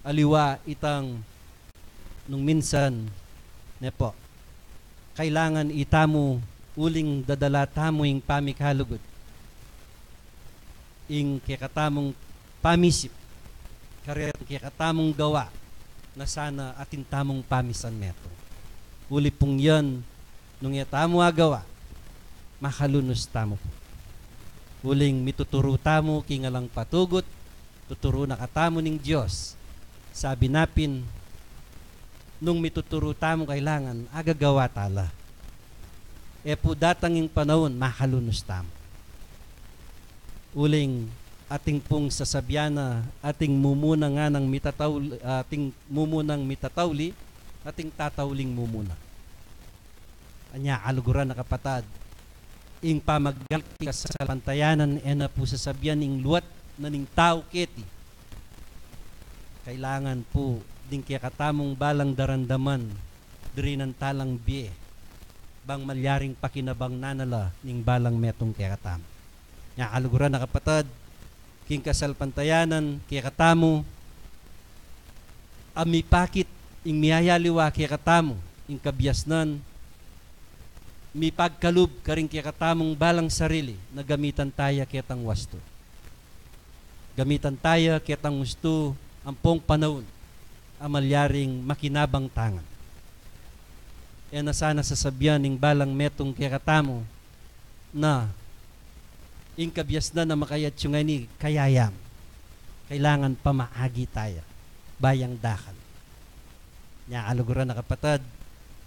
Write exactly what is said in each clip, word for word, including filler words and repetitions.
Aliwa itang nung minsan, ne po, kailangan itamu uling dadala tamu ing pamikalugud, ing kekatamung pamisip, karetang kekatamung gawa, na sana atin tamung pamisan metung. Uli pung yan, nung e tamu agawa, makalunus tamu pu. Uling mituturu tamu king alang patugut, tuturu na katamu ning Dios. Sabi na pin, nung mituturu tamu kailangan agagawa tala. E pu datang ing panaun, makalunus tamu. Uling atin pung sasabian na, atin mumuna nganang mitataul-, atin mumunang mitatauli, atin tatauling mumuna. Anya, kaluguran a kapatad, ing pamagaral king kasalpantayanan, e na pu sasabian ing luat na ning tau keti. Kailangan pu ding kekatamung balang daramdaman, dirinan talang bie, bang malyaring pakinabang na nala ning balang metung kekatamu. Nya, kaluguran a kapatad, king kasalpantayanan kekatamu, a mipakit ing miyayaliwa kekatamu, ing kabiasnan, mipagkalub karing kekatamung balang sarili, na gamitan taya ketang wastu. Gamitan taya ketang wastu, ampong panaun, a malyaring makinabang ta ngan. E na sana sasabian ning balang metung kekatamu, na ing kabiasnan a makayatsu ngeni kaya ya mu. Kailangan pamaagi taya, bayang dakal. Nya, kaluguran a kapatad,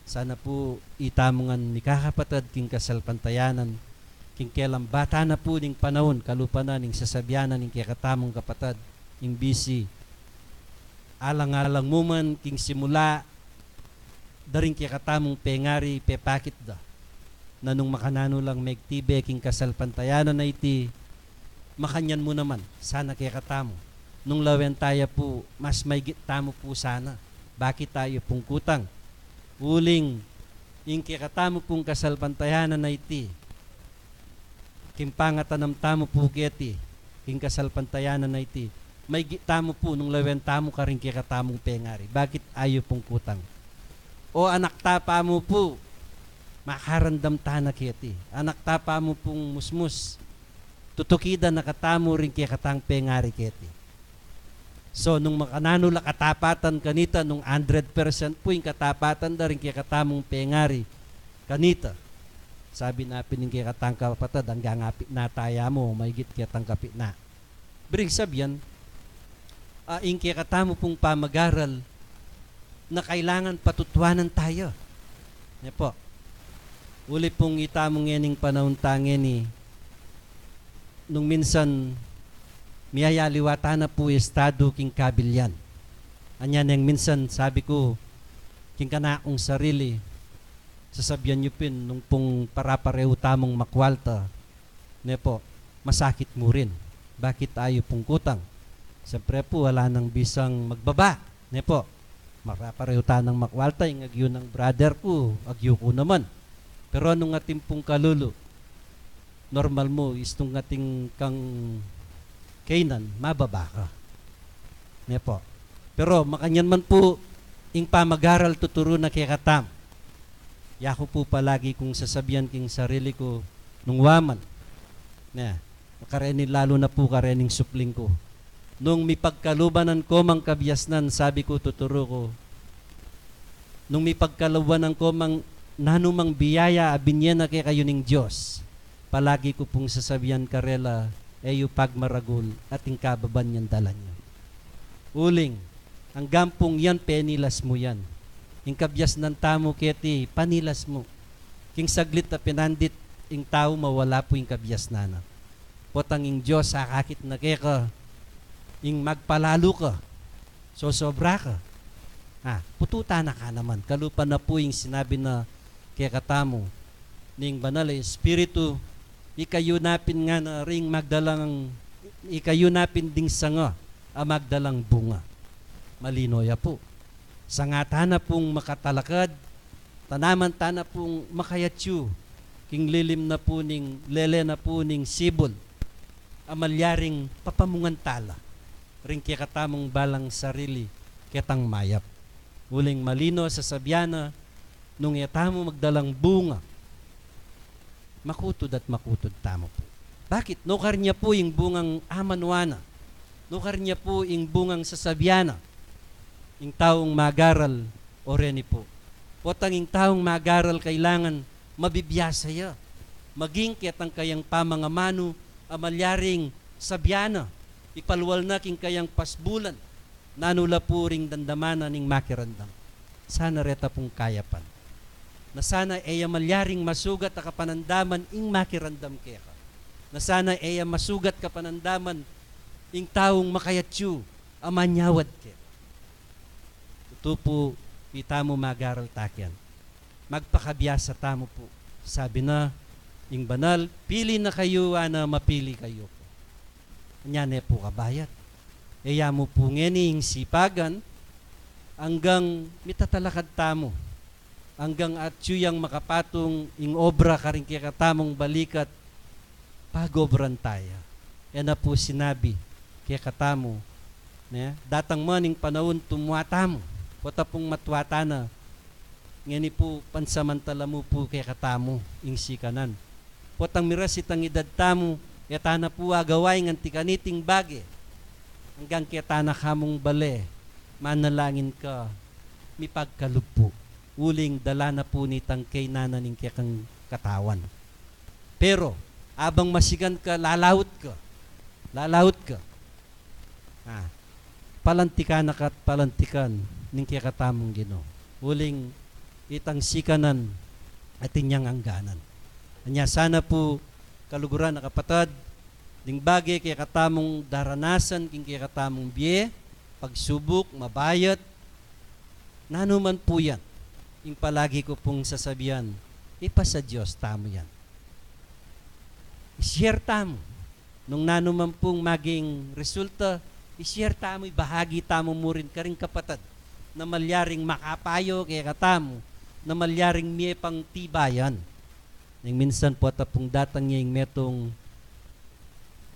sana pu itamu ngan mikakapatad king kasalpantayanan, king kelang bata na pu ning panaun, kalupa na ning sasabian na ning kekatamung kapatad, ing bisi, alang-alang mu man king simula, daring kekatamung pengari pepakit da. Na nung makananu lang megtibe king kasalpantayanan a iti, makanyan mu naman sana kekatamu. Nung lawen taya pu, mas maigit tamu pu sana. Bakit? Ayu pung kutang. Uling, ing kekatamu pung kasalpantayanan a iti, king pangatanam tamu pu keti, king kasalpantayanan a iti, maigit tamu pu nung lawen tamu karing kekatamung pengari. Bakit? Ayu pung kutang. O anak tapa mu pu, makaramdam tana keti. Anak tapa mu pung musmus, tutukidan na katamu ring kekatang pengari keti. So, nung makananu la katapatan kanita, nung hundred percent pu ing katapatan da ring kekatamung pengari kanita. Sabi na pin ning kekatang kapatad, anggang apitna taya mu, maigit ketang kapitna. Biring sabian, a, ing kekatamu pung pamagaral na kailangan patutuanan taya. Ne po. Uli pung itamu ngening panaun ta ngeni, nung minsan miyayaliwa tana pu estadu king kabilian. Anya neng minsan sabi ku king kanakung sarili, sasabian yu pin nung pung paraparehu tamung makwalta, ne po, masakit mu rin. Bakit? Ayu pung kutang. Siyempre pu, ala nang bisang magbaba, ne po. Maraparehu tanang makwalta, ing agyu nang brother ku, agyu ku naman. Pero nung atin pung kalulu, normal mu, istung atin kang kainan, mababa ka. Ne po. Pero makanyan man pu, ing pamagaral tuturu na kekatamu. Yaku pu palagi kung sasabian king sarili ku, nung wa man. Ne, kareni lalu na pu karening supling ku. Nung mipagkaluban na ko mang kabiasnan, sabi ku, tuturu ku, nung mipagkaluban na ko mang nanumang biyaya a binie na kekayu ning Dios, palagi ku pung sasabian karela, e yu pagmaragul ating kababan yang dalan yu. Uling, anggang pung yan, penilas mu yan. Ing kabiasnan tamu keti, panilas mu. King saglit a pinandit, ing tau mawala pu ing kabiasnan na. Potang ing Dios akakit na keka, ing magpalalu ka, sosobra ka. Ah, pututan na ka naman. Kalupa na pu ing sinabi na kekatamu ning Banal a Espiritu, ikayu na pin ngana ring magdalang, ikayu na pin ding sanga a magdalang bunga. Malino ya pu. Sanga tana pung makatalakad, tanaman tana pung makayatsu king lilim na pu ning, lele na pu ning sibul a malyaring papamungan tala ring kekatamung balang sarili ketang mayap. Uling malino sasabian na, nung e tamu magdalang bunga, makutud at makutud tamu pu. Bakit? Nukar nia pu ing bungang amanuan na. Nukar nia pu ing bungang sasabian na. Ing taung magaral, o reni pu. Potang ing taung magaral kailangan mabibiasa ya. Maging ketang kayang pamangamanu a malyaring sabian na, ipalwal na king kayang pasbulan, nanu la pu ring damdaman na ning makiramdam. Sana reta pung kayapan. Na sana e ya malyaring masugat a kapanandaman ing makiramdam keka. Na sana e ya masugat kapanandaman ing taung makayatyu a manyawad keka. Tutu pu, itamu magaral takian. Magpakabiasa tamu pu. Sabi na ing banal, "Pili na kayu, ana, mapili kayu pu." Anya ne pu kabayat. E ya mu pu ngeni ing sipagan, anggang mitatalakad tamu. Anggang atyu yang makapatung ing obra karing kekatamung balikat, pagobran ta ya. E na pu sinabi kekatamu, ne? Datang man ing panaun tumua tamu, pota pung matua ta na, ngeni pu pansamantala mu pu kekatamu ing sikanan. Potang miras itang idad tamu, e ta na pu agawa ing anti kaniting bage. Anggang keta na kamung bale, manalangin ka, mipagkalub pu. Uling dala na pu nitang kaynanan ing kekang katawan. Pero, abang masigan ka, lalaut ka. Lalaut ka. Ah, palantikan na ka't palantikan ning kekatamung Ginu. Uling itang sikanan atin yang angganan. Anya sana pu kaluguran a kapatad, ding bage kekatamung daranasan king kekatamung bie, pagsubuk, mabayat, nanu man pu yan, ing palagi ku pung sasabian, ipasa Dios tamu yan. I-share tamu. Nung nanu man pung maging resulta, i-share tamu, ibahagi tamu murin karing kapatad na malyaring makapayo kekatamu, na malyaring mie pang tibayan. Ning minsan pota pung datang ya ing metung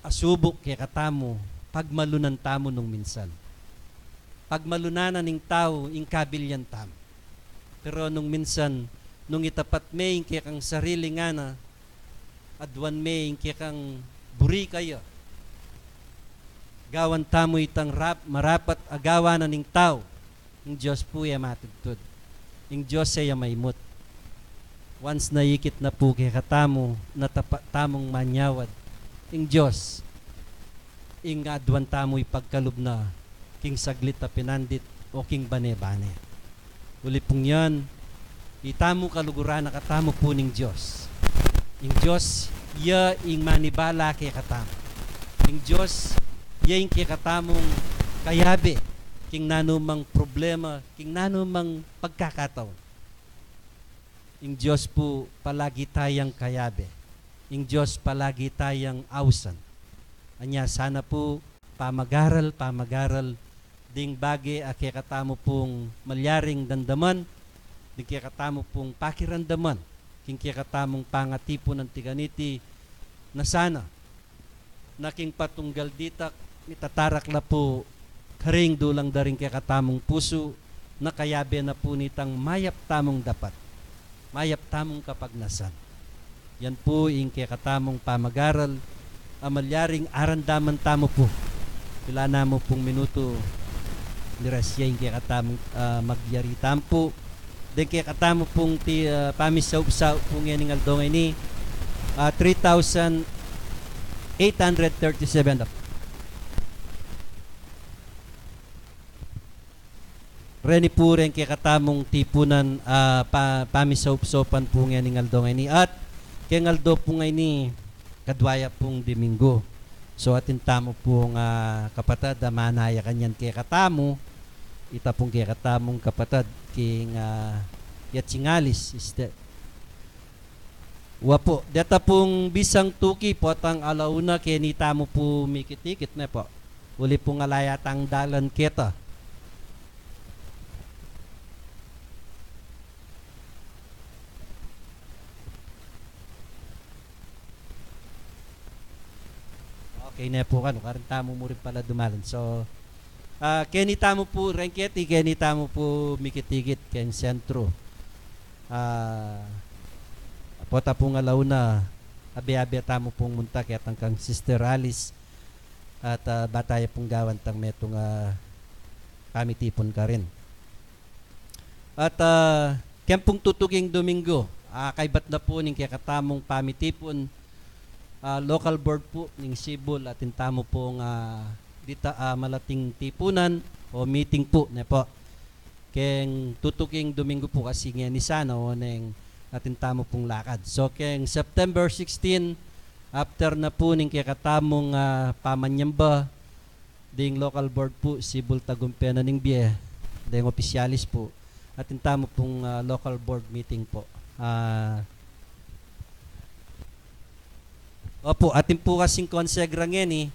a subuk kekatamu, pagmalunan tamu nung minsan. Pagmalunan na ning tau ing kabilyan tamu. Pero nung minsan, nung itapat me ing kekang sarili ngana, aduan me ing kekang buri kaya, gawan tamu itang rap-, marapat a gawan na ning tau, ing Dios pu e matudtud. Ing Dios e ya maimut. Once na ikit na pu kekatamu, na tapat tamung manyawad, ing Dios, ing aduan tamu ipagkalub na king saglit a pinandit o king bane-bane. Uli pung yan, itamu kaluguran a katamu pu ning Dios. Ing Dios, ya ing manibala kekatamu. Ing Dios, ya ing kekatamung kayabe king nanumang problema, king nanumang pagkakataon. Ing Dios pu palagi tayang kayabe. Ing Dios palagi tayang ausan. Anya sana pu, pamagaral, pamagaral ding bage a kekatamu pung malyaring damdaman, ding kekatamu pung pakiramdaman, king kekatamung pangatipun anti kaniti, na sana na king patunggal ditak, mitatarak la pu karing dulang da ring kekatamung pusu, na kayabe na pu nitang mayap tamung dapat, mayap tamung kapagnasan. Yan pu ing kekatamung pamagaral a malyaring aramdaman tamu pu. Pila namu pung minutu, miras ya ing kekatamung, ah, magyari tamu pu. Deng kekatamu pung ti, ah, pamisaup-saup pu ngening aldo ngeni, ah, three thousand eight hundred thirty-seven na pu. Reni pu reng kekatamung tipunan, ah, pa-, pamisaup-saupan pu ngening aldo ngeni. At keng aldo pu ngeni, kadwa ya pung Domingo. So, atin tamu pung, ah, kapatad a manaya kanyan kekatamu, ita pung kekatamung kapatad king, ah, Yatsingalis, iste. Wa pu, deta pung bisang tuki, potang ala una, keni tamu pu mikit-ikit, ne pu. Uli pung ala yatang dalan keta. Okay ne pu kanu, karin tamu murin pala dumalan. So, Ah, keni tamu pu, reng keti, keni tamu pu mikitikit keng sentru. Ah, pota pung alauna, abe-abe tamu pung munta ketang kang Sister Alice. At, ah, bata ya pung gawan tang metung a pamitipun karin. At, ah, keng pung tutuking Domingo, ah, kaybat na pu ning kekatamung pamitipun, ah, local board pu ning Sibul, atin tamu pung, ah, dita, ah, malating tipunan o meeting pu, ne pu. Keng tutuking Domingo pu kasi ngeni sana, oneng atin tamu pung lakad. So, keng September sixteen, after na pu ning kekatamung, ah, pamanyamba, ding local board pu, Sibul Tagumpe na ning Bie, deng opisyalis pu, atin tamu pung, ah, local board meeting pu. Ah, opu, atin pu kasing konsegra ngeni,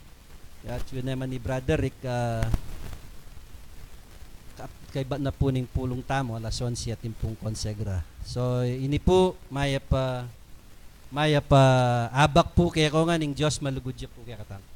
ya, atyu naman ni Brother Rick, ah, ka-, kaybat na pu ning pulung tamu, alas onse atin pung konsegra. So, ini pu, mayap a, mayap a abak pu kekongan ning Dios, malugud ya pu kekatamu.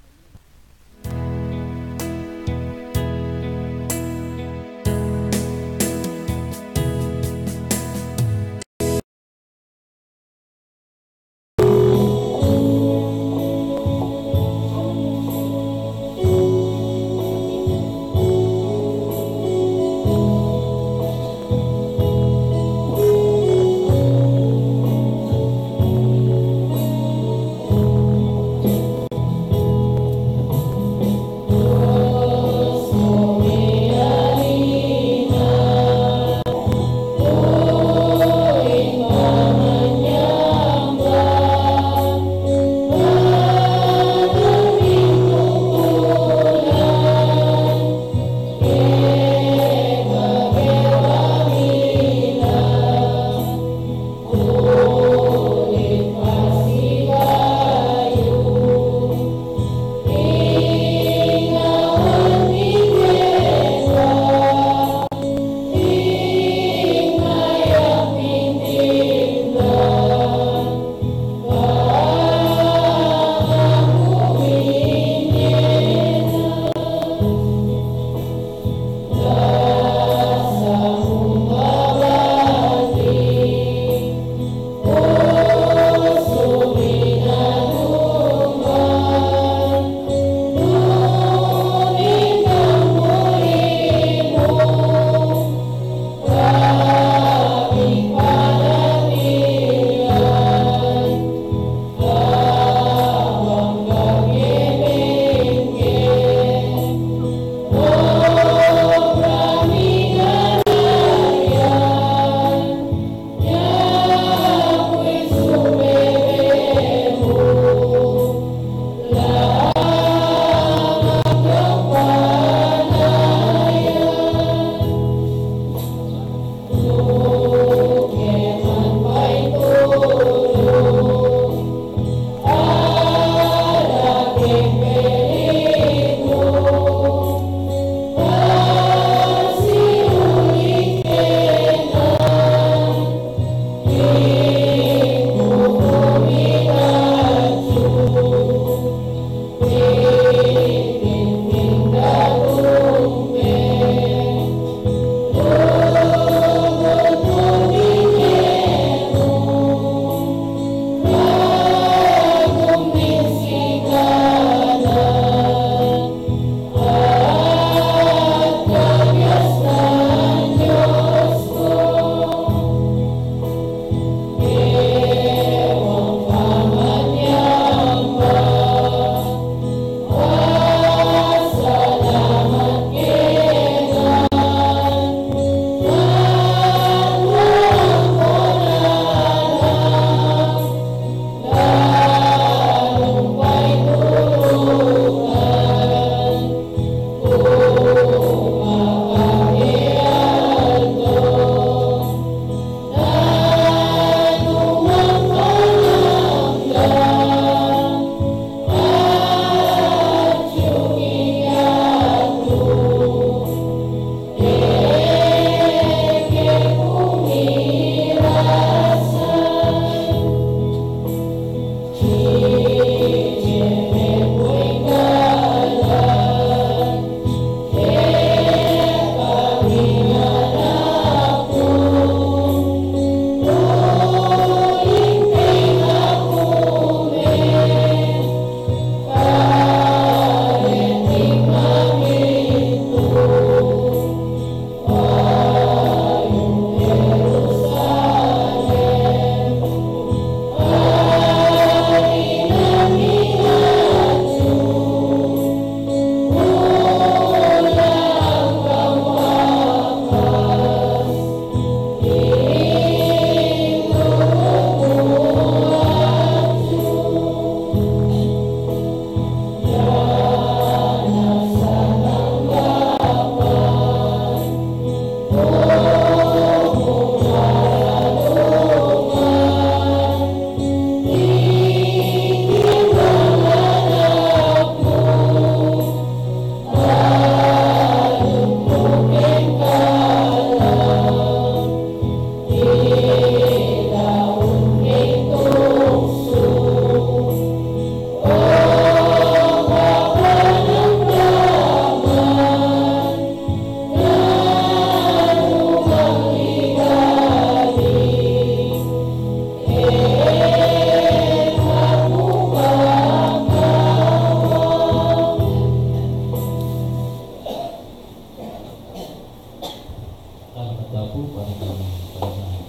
Para kami, para kami.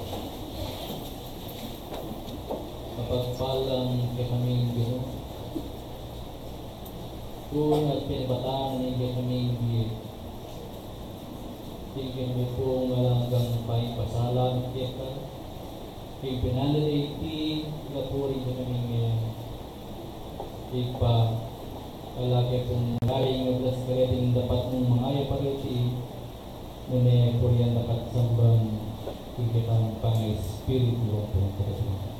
Mapagpalang kekaming Ginu, kung at pinibatangan ning kekaming bie, king kami pung alang anggang paypasalamat keka, king pinanda iti lapuri kekaming, eh, Ibpa, ala ke pung garing nga blas kareting dapat mung mangayap a reti, nune purian da ka at samban ing kekang pang-Espiritu ampong Tagapagligtas.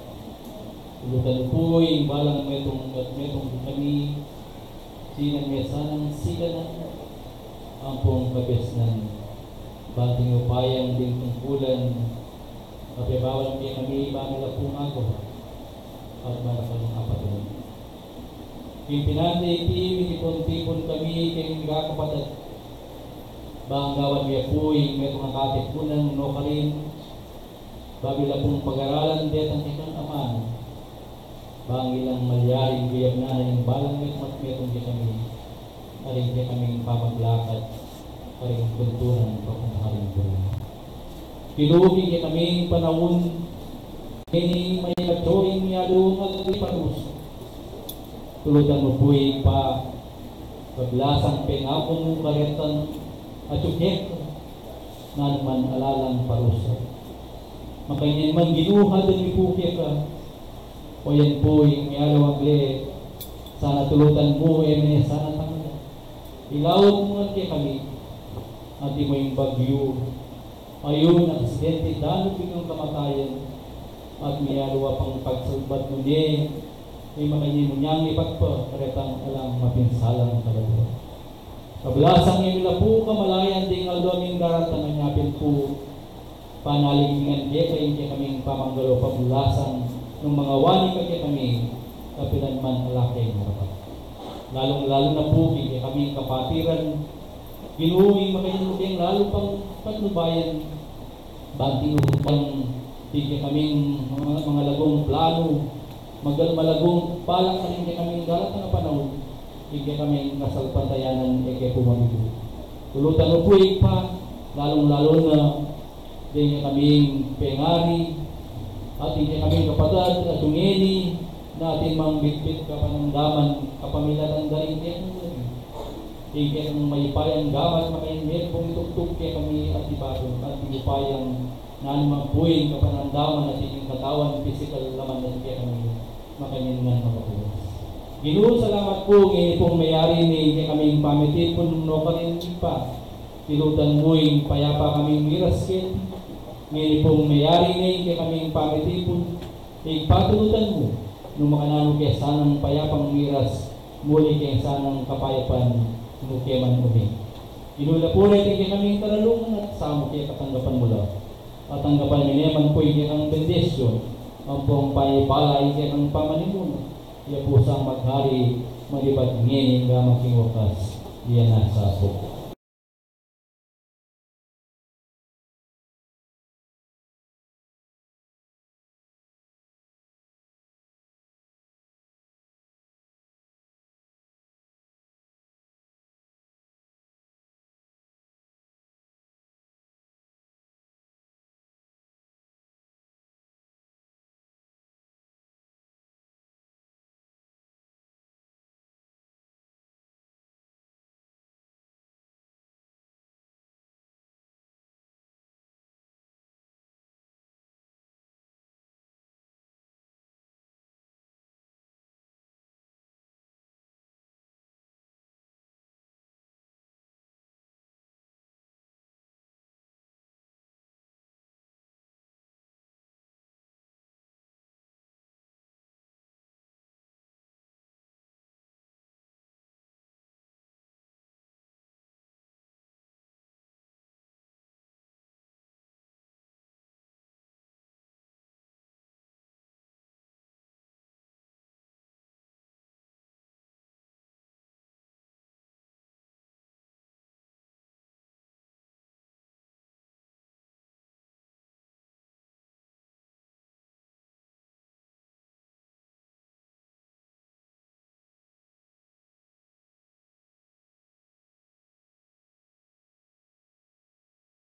Tulutan mu pu ing balang metung at metung kekami, sinang mesanang sikanan ampong kabiasnan, bang ing upayang ding tungkulan, kapebawan kekami, bang ila pung agawa at marakalung apatun. King pinanda iti, mitipun-tipun kami keng mikakapatad. Bang gawan mi pu ing metung a katipunan, nukarin, bang ila pung pagaralan detang kekang amanu. Bang ilang malyaring gayap na ing balang metung at metung kekami, karing kekaming pamaglakad karing tuntunan papunta karing buri. King kekaming panaun, ini mayap a tsoring mialu at parus. Tulutan mu pu, Ibpa, pablasang pengaku mu karetang atyu keka, nanu man alalang parus. Makanyan man Ginu, hadan mi pu keka, o yan pu ing mialu a ble, sana tulutan mu, e me sana tanggapan. Ilaud mu ngan kekami, anti mu ing bagyu, ayun, aksidente, danup, biglang kamatayan, at mialu a pang pagsalbat mu ne, e makanyan mu neng ipagpa karetang alang mapinsalang kaladua. Pablasang e mi la pu kamalayan ding aldo ming daratang, anya pin pu, panaligan keka ing kekaming pamanggalu, pablasang nung mangawani ka kekami, kapilan man ala keng marapat. Lalung-lalu na pu king kekaming kapatiran, Ginu, ing makanyan mu keng lalu pang patnubayan, bang tinutupad ing kekaming mga, mga lagong planu, magal malagong balak karing kekaming daratang a panaun, ing kekaming kasalpantayanan e ke pu mabibu. Tulutan mu pu, Ibpa, lalung-lalu na ding kekaming pengari, at ding kekaming kapatad, at ing ngeni, na atin mang bitbit kapanamdaman, kapamilatan da ring kekang lagyu. Ing kekang mayupayang gamat, makanyan mu pung ituktuk kekami at ibabun, at ing upayang nanu man pu ing kapanamdaman at ing katawan, pisikal, laman at kekami, makanyan ngan mapapunas. Ginu, salamat pu, ngeni pung meyari ne ing kekaming pamitipun, nukarin, Ibpa, tulutan mu ing payapa kaming miras keti. Ngeni pung meyari ne ing kekaming pamitipun, Ibpa, tulutan mu, nung makananu ke sanang payapang miras, muli ke sanang kapayapan, nuke man umi. Ginu, ila pu reti ing kekaming karalungan at samu ke katanggapan mu la. At tanggapan mi ne man pu ing kekang bendisyun, ampong paypala ing kekang pamanimuna, ya pu sang maghari, manibat ngeni angga maging wakas, ya na sa pu.